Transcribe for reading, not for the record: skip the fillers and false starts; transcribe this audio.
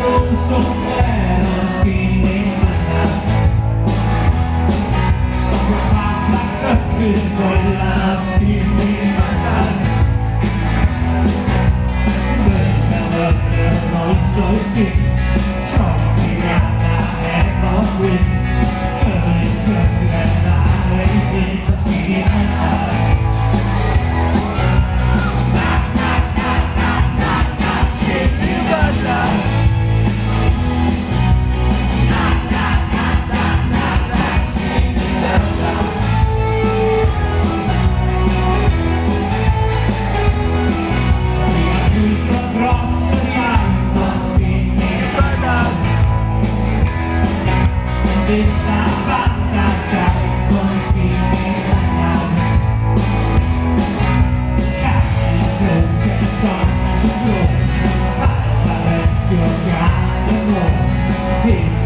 roll somewhere ond sgin i'm mynadd. Stopio pap a llycryn boelad sgin i'm mynadd. Rhyfel yn yr oesoedd gynt, troi peirianna efo gwynt, gyrru llyfren ar ei hyd ond sgin i'm mynadd. Na, na, na, na, na, na, sgin i'm mynadd. Na, na, na, na, na, na, sgin i'm mynadd. Dwi am grwydro dros yr iaith ond sgin i'm mynadd. Fynd â band ar daith ond sgin i'm mynadd. Canu protest songs yn groes, pawb arestio gan y nos.